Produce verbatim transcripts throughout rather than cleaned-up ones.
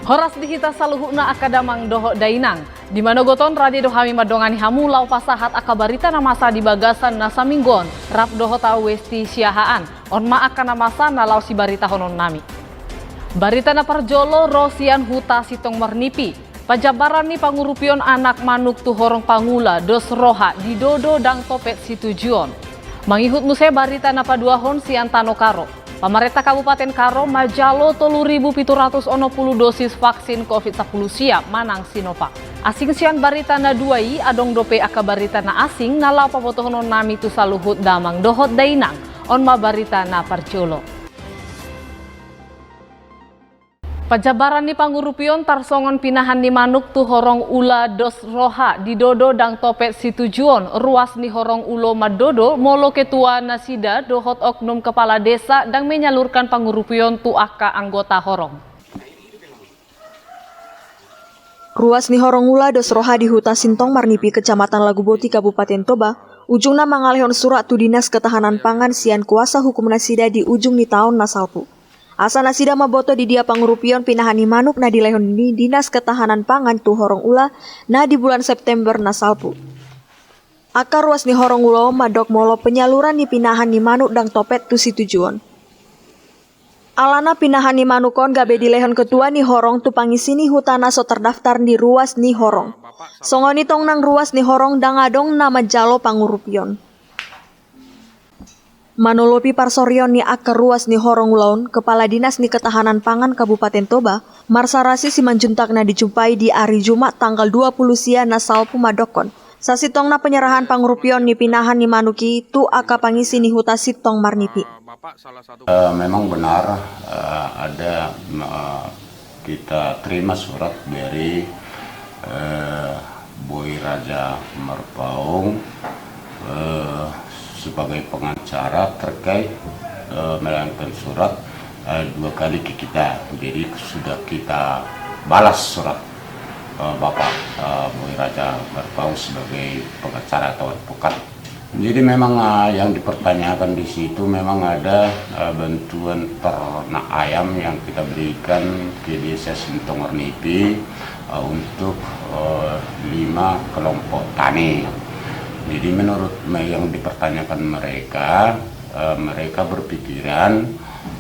Horas di hita saluhutna angka damang dohot dainang. Di manogot on rade do hami mandongani hamu laho pasahat angka barita na masa di bagasan na saminggu on, rap dohot au Westi Siahaan. On ma angka na masa na laho sibaritahononnami. Barita na parjolo ro sian huta Sintong Marnipi. Pajambaran ni pangurupion anak manuk tu horong pangula dos roha didodo ndang topet situjuon. Mangihut muse barita na paduahon sian tano Karo. Pamarenta Kabupaten Karo manjalo tolu ribu pitu ratus onom pulu dosis vaksin covid sampulu sia manang Sinovac. Asing sian barita na dua i, adong dope angka barita na asing na laho pabotohononnami tu saluhut damang dohot dainang. On ma barita na parjolo. Pajambaran ni pangurupion tarsongon pinahan ni manuk tu horong ula dos roha didodo ndang topet situjuon, ruas ni horong ulaon mandodo molo ketua nasida dohot oknum kepala desa ndang menyalurkan pangurupion tu angka anggota horong. Ruas ni horong ula dos roha di huta Sintong Marnipi, Kecamatan Laguboti, Kabupaten Toba, ujungna mangalehon surat tu Dinas Ketahanan Pangan sian kuasa hukum nasida di ujung ni taon na salpu. Asa nasida mamboto di dia pangurupion pinahan ni manuk na dilehon ni Dinas Ketahanan Pangan tu horong ula na di bulan September na salpu. Angka ruas ni horong ulaon mandok molo penyaluran ni pinahan ni manuk ndang topet tu situjuon. Alana pinahan ni manuk on gabe dilehon ketua ni horong tu pangisi ni huta na so terdaftar di ruas ni horong. Songon i tong nang ruas ni horong ndang adong na manjalo pangurupion. Manolopi parsorion ni angka ruas ni horong ulaon, Kepala Dinas ni Ketahanan Pangan Kabupaten Toba, Marsarasi Simanjuntak, na dijumpai di ari Jumat tanggal dua pulu sia na salpu mandokkon, sasintongna penyerahan pangurupion ni pinahan ni manuk i tu angka pangisi ni huta Sintong Marnipi. Eh, memang benar, eh, ada, eh, kita terima surat dari, eh, Boy Raja Marpaung, eh, sebagai pengacara terkait, eh, melayangkan surat, eh, dua kali ke kita. Jadi sudah kita balas surat, eh, Bapak, eh, Boy Raja Marpaung sebagai pengacara atau advokat. Jadi memang, eh, yang dipertanyakan di situ memang ada, eh, bantuan ternak ayam yang kita berikan ke Desa Sintong Marnipi, eh, untuk, eh, lima kelompok tani. Jadi menurut me-, yang dipertanyakan mereka, eh, mereka berpikiran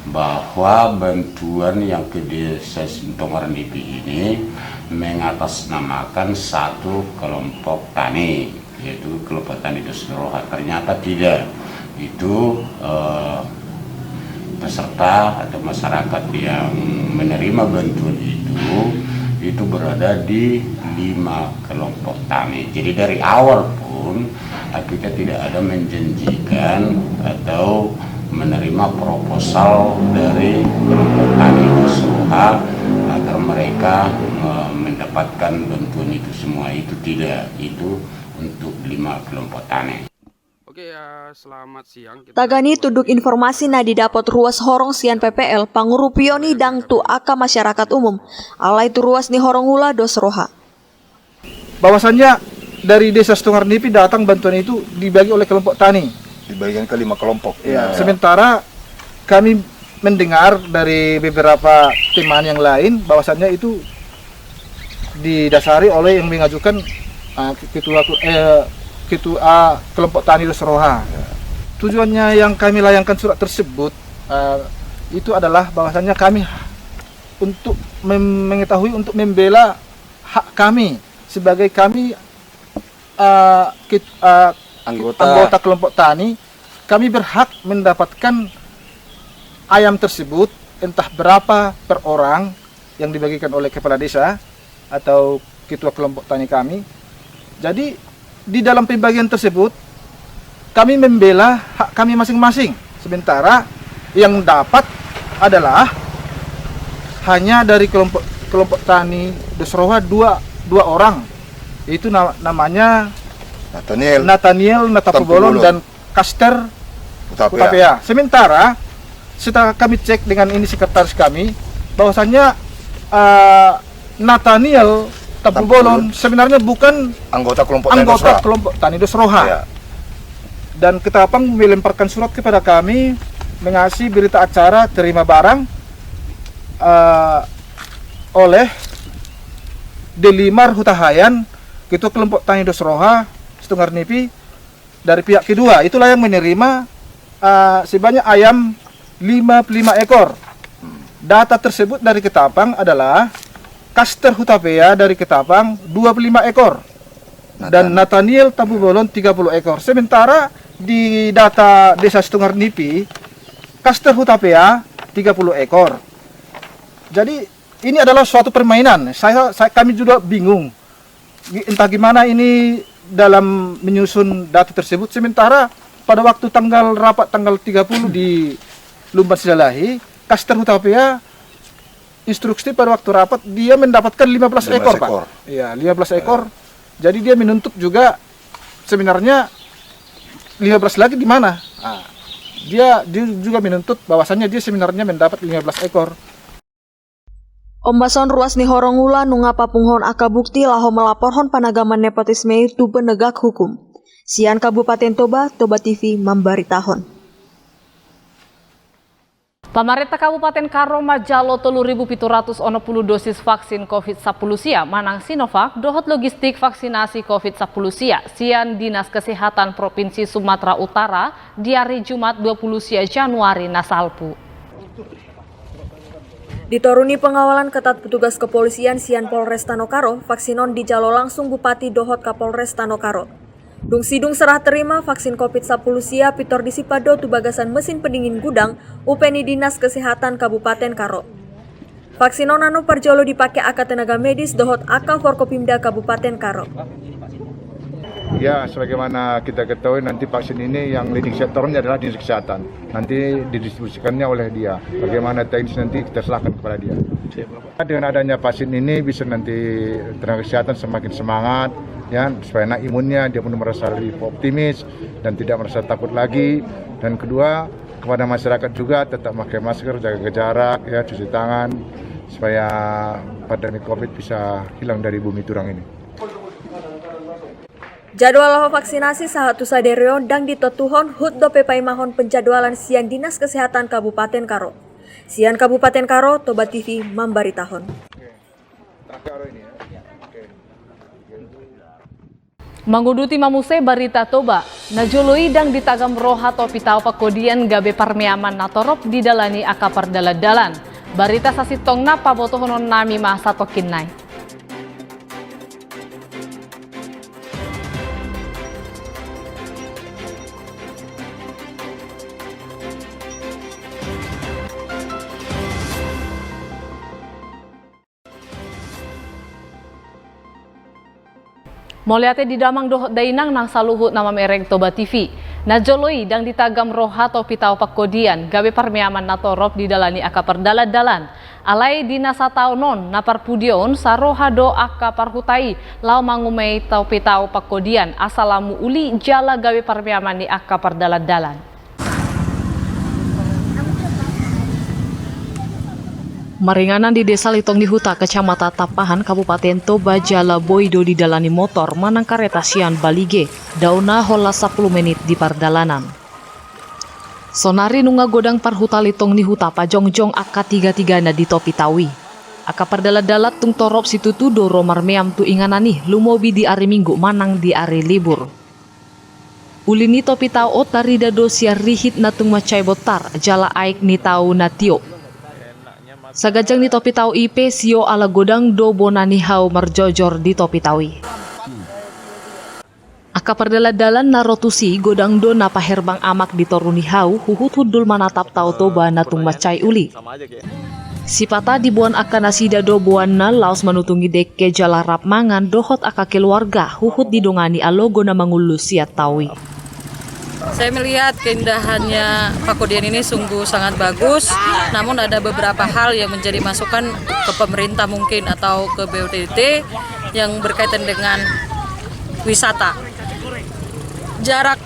bahwa bantuan yang ke Desa Sintong Marnipi ini mengatasnamakan satu kelompok tani, yaitu kelompok tani dos roha. Ternyata tidak. Itu, eh, peserta atau masyarakat yang menerima bantuan itu, itu berada di lima kelompok tani. Jadi dari awal pun, eh, kita tidak ada menjanjikan atau menerima proposal dari kelompok tani dos roha agar mereka, eh, mendapatkan bantuan itu semua. Itu tidak. Itu untuk lima kelompok tani. Oke, ya, selamat siang. Kita Tagan i, tunduk informasi na didapot ruas horong sian P P L, pangurupion i ndang tu angka masyarakat umum, alai tu ruas ni horong ula dos roha. Bahwasannya dari Desa Sintong Marnipi datang bantuan itu dibagi oleh kelompok tani. Dibagikan ke lima kelompok. Ya, ya. Sementara kami mendengar dari beberapa teman yang lain bahwasannya itu didasari oleh yang mengajukan, ah, ketua, eh, ketua kelompok tani dos roha. Ya. Tujuannya yang kami layangkan surat tersebut, eh, itu adalah bahwasannya kami untuk mem-, mengetahui, untuk membela hak kami sebagai kami, eh, kit-, eh, anggota. Anggota kelompok tani, kami berhak mendapatkan ayam tersebut, entah berapa per orang yang dibagikan oleh kepala desa atau ketua kelompok tani kami. Jadi, di dalam pembagian tersebut, kami membela hak kami masing-masing. Sementara yang dapat adalah hanya dari kelompok, kelompok tani dos roha dua, dua orang. Itu na-, namanya Nathaniel. Nathaniel Natapubolon. Tapubolon. Dan Kaster Hutapea. Hutapea. Sementara setelah kami cek dengan ini sekretaris kami, bahwasannya, eh, Nathaniel Tapubolon. Tapubolon sebenarnya bukan anggota kelompok tani dos roha. Anggota kelompok tani dos roha. Ya. Dan Ketapang melemparkan surat kepada kami mengasih berita acara terima barang, eh, oleh Delimar Hutahaean, Ketua Kelompok Tani Dos Roha, Sitongarnipi, dari pihak kedua. Itulah yang menerima, eh, sebanyak ayam lima puluh lima ekor. Data tersebut dari Ketapang adalah Kaster Hutapea dari Ketapang dua puluh lima ekor. Dan Nathaniel Tampubolon tiga puluh ekor. Sementara di data Desa Sitongarnipi, Kaster Hutapea tiga puluh ekor. Jadi, ini adalah suatu permainan. Saya, saya, kami juga bingung. Gi-, entah gimana ini dalam menyusun data tersebut. Sementara pada waktu tanggal rapat tanggal tiga puluh di Lumban Silalahi, Kaster Hutapea, instruksi pada waktu rapat dia mendapatkan lima belas ekor, Pak. Lima belas ekor. Iya, lima belas ekor. Jadi dia menuntut juga sebenarnya lima belas lagi di mana? Ah, dia, dia juga menuntut bahwasannya dia sebenarnya mendapat lima belas ekor. Ombas on ruas ni horong ula nunga papunguhon angka bukti laho melaporhon panagaman nepotisme i tu penegak hukum. Sian Kabupaten Toba, Toba T V mambaritahon. Pamarenta Kabupaten Karo manjalo tolu ribu pitu ratus onom pulu dosis vaksin covid sampulu sia manang Sinovac dohot logistik vaksinasi covid sampulu sia sian Dinas Kesehatan Provinsi Sumatera Utara di ari Jumat dua pulu sia Januari na salpu. Di toru ni pengawalan ketat petugas kepolisian sian Polres Tano Karo, vaksin on dijalo langsung Bupati dohot Kapolres Tano Karo. Dung sidung serah terima, vaksin covid sampulu sia pintor disipat do tu bagasan mesin pendingin gudang upa ni Dinas Kesehatan Kabupaten Karo. Vaksin on nano parjolo dipake angka tenaga medis dohot angka Forkopimda Kabupaten Karo. Ya, sebagaimana kita ketahui, nanti vaksin ini yang leading sektornya adalah Dinas Kesehatan. Nanti didistribusikannya oleh dia. Bagaimana teknis nanti kita serahkan kepada dia. Dengan adanya vaksin ini bisa nanti tenaga kesehatan semakin semangat, ya, supaya naik imunnya, dia pun merasa lebih optimis dan tidak merasa takut lagi. Dan kedua, kepada masyarakat juga tetap pakai masker, jaga jarak, ya, cuci tangan, supaya pandemi covid bisa hilang dari bumi Turang ini. Jadwal laho vaksinasi sahat tu sadari on ndang ditontuhon, hut dope paimahon penjadwalan sian Dinas Kesehatan Kabupaten Karo. Sian Kabupaten Karo, Toba T V mambaritahon. Manguduti ma muse barita Toba. Na jolo i ndang ditagam roha topi tao pangkodian gabe parmeaman na torop didalani angka pardalandalan. Barita sasintongna pabotohononnami ma satongkin nai. Mauliate di damang dohot dainang nang saluhut na mamereng Toba T V. Na jolo i ndang ditagam roha topi tao pangkodian gabe parmeaman na torop didalani angka pardalandalan. Alai di na sataon on na parpudi on saroha do angka parhuta i laho mangumei topi tao pangkodian asa lamu uli jala gabe parmeaman ni angka pardalandalan. Maringanan di Desa Litong ni Huta, Kecamatan Tampahan, Kabupaten Toba jala boi do didalani motor manang kareta sian Balige, daonna holan sampulu menit di pardalanan. Sonari nunga godang parhuta Litong ni Huta pajongjong angka tiga-tigana di topi tao i. Angka pardalandalan tung torop situtu do ro marmeam tu inganan i, lumobi di ari Minggu manang di ari libur. Uli ni topi tao on tarida do sian rihit na tung mansai bontar jala aek ni tao na tio. Saganjang ni topi tao i pe sio ala godang do bona ni hau marjojor di topi tao i. Angka pardalandalan na ro tusi godang do na paherbang amak di toru ni hau huhut hundul manatap Tao Toba na tung mansai uli. Sipata diboan angka nasida do boanna laos manutungi dengke jala rap mangan dohot angka keluarga huhut didongani alogo na mangolu sian tao i. Saya melihat keindahannya pangkodian ini sungguh sangat bagus, namun ada beberapa hal yang menjadi masukan ke pemerintah mungkin atau ke B U P T yang berkaitan dengan wisata. Jarak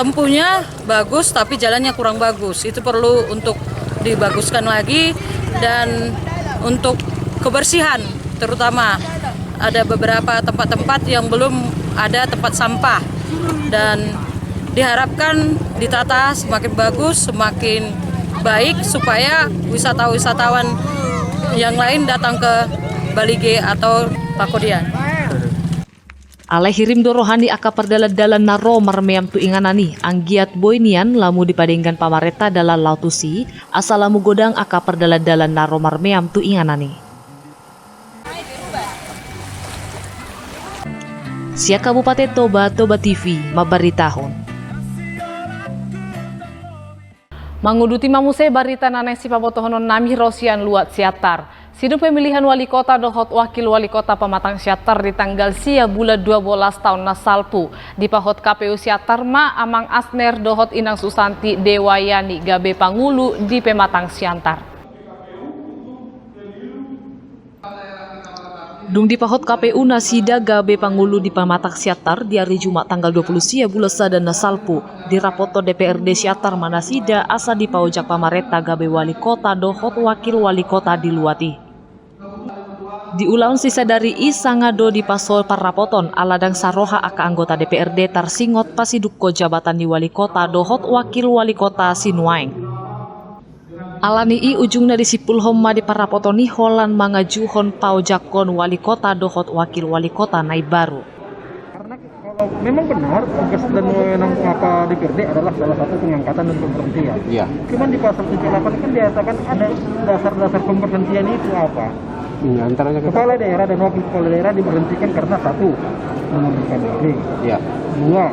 tempuhnya bagus, tapi jalannya kurang bagus. Itu perlu untuk dibaguskan lagi, dan untuk kebersihan terutama. Ada beberapa tempat-tempat yang belum ada tempat sampah, dan diharapkan ditata semakin bagus, semakin baik, supaya wisata-wisatawan Yang lain datang ke Balige atau Pakudian. Alai hirim do roha ni angka pardalan-dalan na ro marmeam tu inganan i, anggiat boi nian lamu dipadenggan pamarenta dalan laho tusi, asa lamu godang angka pardalan-dalan na ro marmeam tu inganan i. Sian Kabupaten Toba, Toba T V mambaritahon. Manguduti ma muse barita na naeng sipabotohonon nami ro sian luat Siantar. Sidung pemilihan wali kota dohot wakil wali kota Pematang Siantar di tanggal sia bulan dua bolas taon na salpu. Dipahot K P U Siantar ma Amang Asner dohot Inang Susanti Dewayani gabe pangulu di Pematang Siantar. Dung dipahot K P U nasida gabe pangulu di Pematang Siantar di ari Jumat tanggal dua pulu sia bulan sada na salpu, dirapothon D P R D Siantar ma nasida asa dipaojak pamarenta gabe wali kota dohot wakil wali kota di luat i. Di ulaon sisadari i sanga do dipaso parrapoton ala ndang saroha angka anggota D P R D tarsingot pasidungkon jabatan ni wali kota dohot wakil wali kota sinuaeng. Alani i ujungna disimpulhon ma di parrapoton i holan mangajuhon paojakhon wali kota dohot wakil wali kota na imbaru. Karena kalau memang benar tugas dan wewenang apa D P R D adalah salah satu pengangkatan dan pemberhentian. Iya. Cuman di pasal tujuh delapan kan dinyatakan ada dasar-dasar pemberhentian itu apa? Hmm, antaranya kepala daerah dan wakil kepala daerah diberhentikan karena satu, mengundurkan diri. Iya. Dua,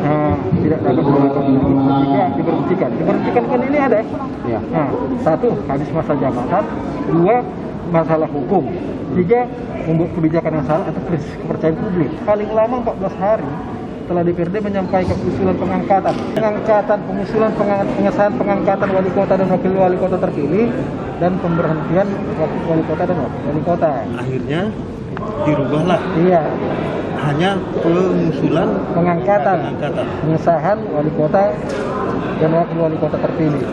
eh, tidak dapat melakukan, tiga, diberhentikan. Diberhentikan kan ini ada. Iya. Nah, satu, habis masa jabatan. Dua, masalah hukum. Tiga, membuat kebijakan yang salah atau krisis kepercayaan publik. Paling lama empat belas hari setelah D P R D menyampaikan usulan pengangkatan, pengangkatan, pengusulan pengang-, pengesahan pengangkatan wali kota dan wakil wali kota terpilih dan pemberhentian wakil wali kota dan wakil wali kota. Akhirnya dirubahlah. Iya. Hanya pengusulan pengangkatan. Pengangkatan. Pengesahan wali kota dan wakil wali kota terpilih.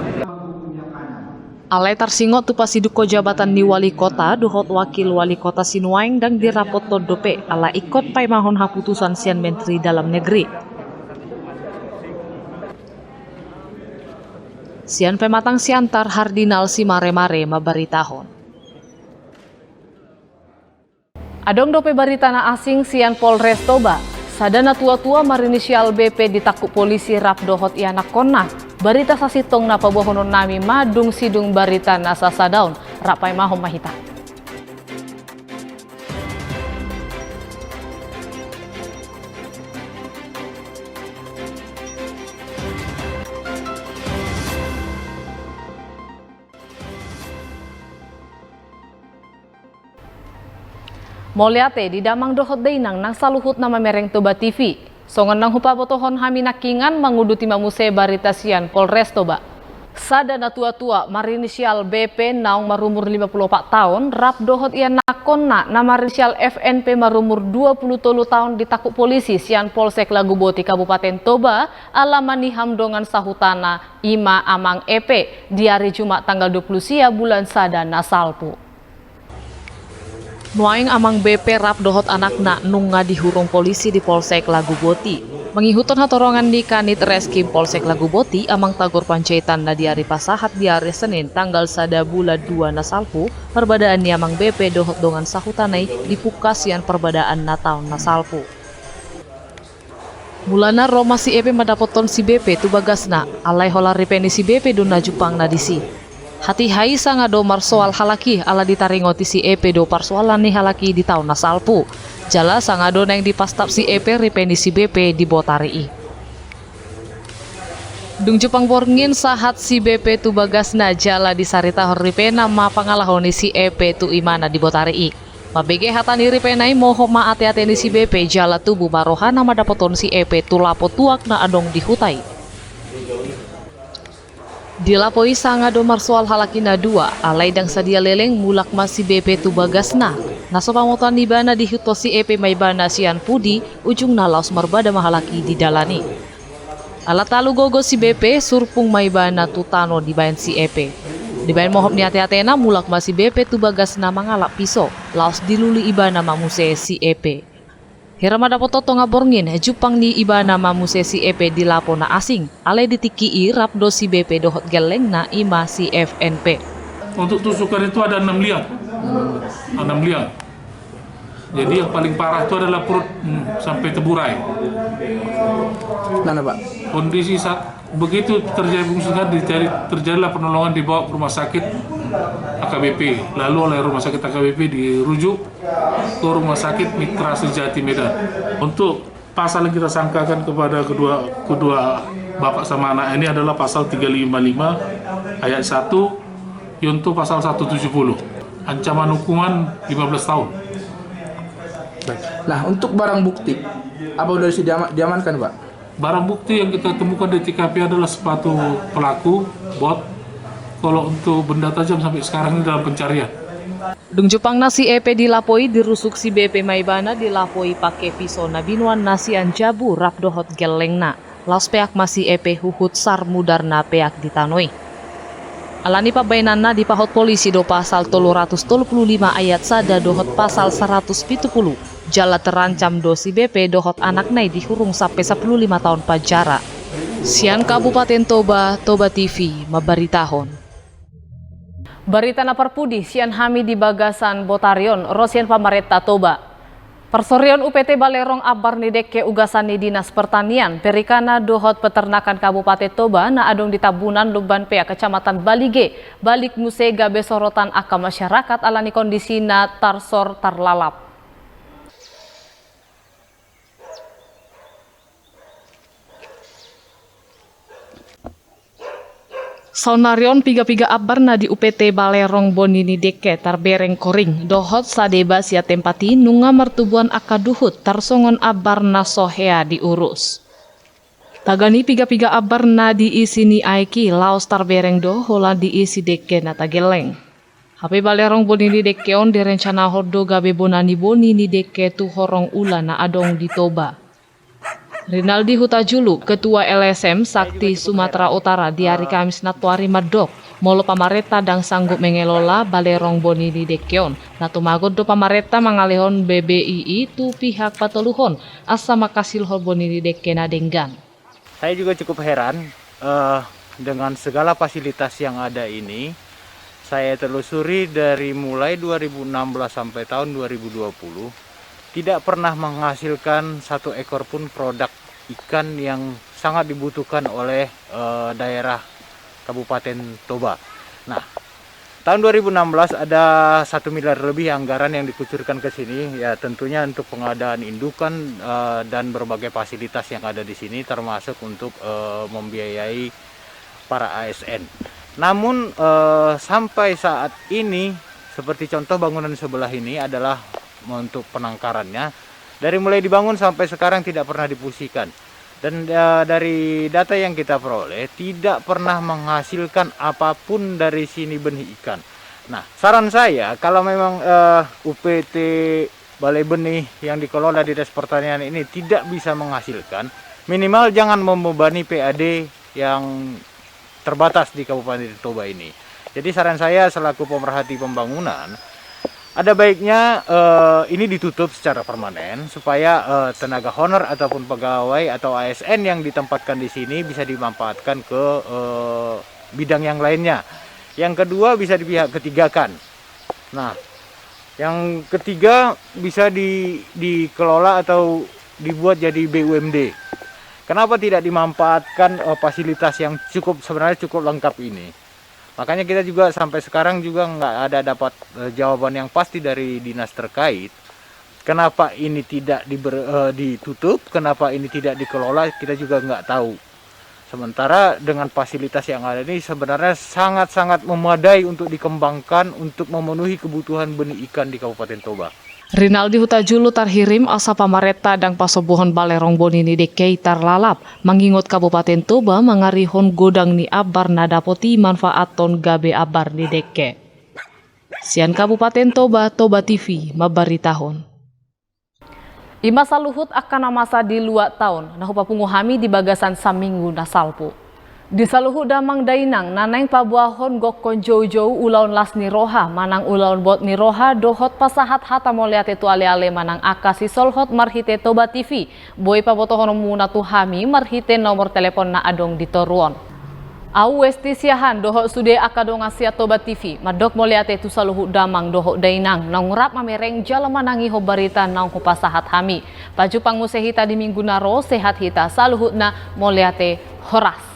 Alai tarsingot tu pasidungkon jabatan ni wali kota dohot wakil wali kota sinuaeng ndang dirapothon dope ala ingkon paimahon haputusan sian Menteri Dalam Negeri. Sian Pematang Siantar, Hardinal Simaremare mambaritahon. Adong dope barita na asing sian Polres Toba. Sada natuatua marinisial B P ditangkup polisi rap dohot ianakkonna. Barita sasintongna paboahonon nami ma dung sidung barita na sasada on. Rap paimahon ma hita. Mauliate di damang dohot dainang nang saluhut na mamereng Toba T V. Songon naung hupabotohon hami nangkiningan, manguduti ma muse barita sian Polres Toba. Sada natuatua marinisial B P naung marumur lima pulu opat taon rap dohot ianakkonna na marinisial F N P marumur dua pulu tolu taon ditangkup polisi sian Polsek Laguboti Kabupaten Toba ala maniham dongan sahutana, i ma Amang Epe, di ari Jumat tanggal dua pulu sia bulan sada na salpu. Nuaeng Amang B P rap dohot anakna nunga dihurung polisi di Polsek Laguboti. Mangihuthon hatorangan ni Kanit Reskim Polsek Laguboti, Amang Tagor Panjaitan, na di ari pasahat di ari Senin tanggal sada bulan dua na salpu, parbadaan ni Amang B P dohot dongan sahutana i dipungka sian parbadaan na taon na salpu. Mulana ro ma si Epe mandapothon si B P tu bagasna, alai holan ripe ni si B P do na jumpangna disi. Hatiha i sanga do marsoal halak i ala ditaringoti si Epe do parsoalan ni halak i di taon na salpu. Jala sanga do naeng dipastap si Epe ripe ni si B P di botari i. Dung jumpang borngin sahat si B P tu bagasna jala disaritahon ripena ma pangalaho ni si Epe tu imana di botari i. Mambege hata ni ripena i mohop ma ateate ni si B P jala tubu ma rohana mandapothon si Epe tu lapo tuak na adong di huta i. Di lapo i sanga do marsoal halak i na dua, alai ndang sadia leleng mulak ma si B P tu bagasna. Na so pamotoan ni ibana diihuthon si Epe ma ibana sian pudi, ujungna laos marbada ma halak i di dalan i. Ala talu gogo si B P, surpung ma ibana tu tano dibaen si Epe. Dibaen mohop ni ateatena, mulak ma si B P tu bagasna mangalap piso, laos dilului ibana ma muse si Epe. Hira ma dapothon tonga borngin, jumpang ni ibana ma muse si Epe di lapo na asing, alai di tingki i rap do si B P dohot gellengna, i ma si F N P. Untuk tusukan itu ada enam liang. Enam liang. Jadi yang paling parah itu adalah perut, hmm, sampai teburai. Nah, nah, Pak. Kondisi saat begitu terjadi pengusiran, dicari, terjadilah penolongan, dibawa ke rumah sakit A K B P. Lalu oleh rumah sakit A K B P dirujuk ke rumah sakit Mitra Sejati Medan. Untuk pasal yang kita sangkakan kepada kedua, kedua bapak sama anak ini adalah pasal tiga lima lima ayat satu, yunto pasal satu tujuh puluh. Ancaman hukuman lima belas tahun. Baik. Nah, untuk barang bukti, apa udah bisa diama-, diamankan, Pak? Barang bukti yang kita temukan di T K P adalah sepatu pelaku, bot. Kalau untuk benda tajam sampai sekarang ini dalam pencarian. Dung jumpang na si Epe di lapo i, dirusuk si B P ma ibana di lapo i pake piso na binoan na sian jabu rap dohot gellengna. Laos peak ma si Epe huhut sar mudarna peak di tano i. Alani pambaenanna, dipahot polisi do pasal tolu ratus tolu pulu lima ayat sada dohot pasal saratus pitu pulu, jala terancam do si B P dohot anakna i dihurung sampe sampulu lima taon panjara. Sian Kabupaten Toba, Toba T V mambaritahon. Barita na parpudi sian hami di bagasan botari on, ro sian pamarenta Toba. Parsorion U P T Balerong Ambar ni Dekke, ugasan ni Dinas Pertanian, Perikanan dohot Peternakan Kabupaten Toba na adong di Tambunan, Lumban Peak, Kecamatan Balige, balik muse gabe sorotan angka masyarakat alani kondisi na tarsor tarlalap. Saonnari on piga-piga ambar na di U P T Balerong Boni ni Dekke tarbereng koring, dohot sadeba sian tempat i nunga martubuan angka duhut tarsongon ambar na so hea diurus. Tagan i piga-piga ambar na diisi ni aek i laos tarbereng do holan diisi dekke na tagelleng. Hape Balerong Boni ni Dekke on direncanahon do gabe bona ni boni ni dekke tu horong ula na adong di Toba. Rinaldi Hutajulu, Ketua L S M Sakti Sumatera Utara, di ari Kamis nantoari mandok, molo pamarenta ndang sanggup mengelola Balerong Boni ni Dekke on, na tumagon do pamarenta mangalehon B B I I tu pihak patoluhon, asa manghasilhon boni ni dekke na denggan. Saya juga cukup heran, eh, dengan segala fasilitas yang ada ini. Saya telusuri dari mulai dua ribu enam belas sampai tahun dua ribu dua puluh, tidak pernah menghasilkan satu ekor pun produk ikan yang sangat dibutuhkan oleh, eh, daerah Kabupaten Toba. Nah, tahun dua ribu enam belas ada satu miliar lebih anggaran yang dikucurkan ke sini, ya, tentunya untuk pengadaan indukan, eh, dan berbagai fasilitas yang ada di sini, termasuk untuk, eh, membiayai para A S N. Namun, eh, sampai saat ini, seperti contoh bangunan sebelah ini adalah untuk penangkarannya, dari mulai dibangun sampai sekarang tidak pernah difungsikan. Dan, eh, dari data yang kita peroleh, tidak pernah menghasilkan apapun dari sini benih ikan. Nah, saran saya, kalau memang, eh, U P T Balai Benih yang dikelola Dinas Pertanian ini tidak bisa menghasilkan, minimal jangan membebani P A D yang terbatas di Kabupaten Toba ini. Jadi, saran saya selaku pemerhati pembangunan, ada baiknya, eh, ini ditutup secara permanen supaya, eh, tenaga honor ataupun pegawai atau A S N yang ditempatkan di sini bisa dimanfaatkan ke, eh, bidang yang lainnya. Yang kedua, bisa dipihak ketigakan. Nah, yang ketiga, bisa di-, dikelola atau dibuat jadi B U M D. Kenapa tidak dimanfaatkan, eh, fasilitas yang cukup, sebenarnya cukup lengkap ini? Makanya kita juga sampai sekarang juga nggak ada dapat, eh, jawaban yang pasti dari dinas terkait. Kenapa ini tidak diber-, eh, ditutup? Kenapa ini tidak dikelola? Kita juga nggak tahu. Sementara dengan fasilitas yang ada ini sebenarnya sangat-sangat memadai untuk dikembangkan untuk memenuhi kebutuhan benih ikan di Kabupaten Toba. Rinaldi Hutajulu tarhirim asa pamarenta ndang pasombuhon Balerong Boni ni Dekke i tarlalap, mangingot Kabupaten Toba mangarihon godang ni ambar na dapot i manfaathon gabe ambar ni dekke. Sian Kabupaten Toba, Toba T V mambaritahon. I ma saluhut angka na masa di luat taon na hupapungu hami di bagasan saminggu na salpu. Di saluhut damang dainang na naeng paboahon gokkon joujou ulaon las ni roha manang ulaon bot ni roha dohot pasahat hata mauliate tu aleale manang angka sisolhot marhite Toba T V, boi pabotohononmuna tu hami marhite nomor telepon na adong di toru on. Au Westi Siahaan dohot sude angka dongan sian Toba T V, mandok mauliate tu saluhut damang dohot dainang naung rap mamereng jala manangihon barita naung hupasahat hami. Pajumpang muse hita di minggu na ro, sehat hita saluhutna, mauliate, horas.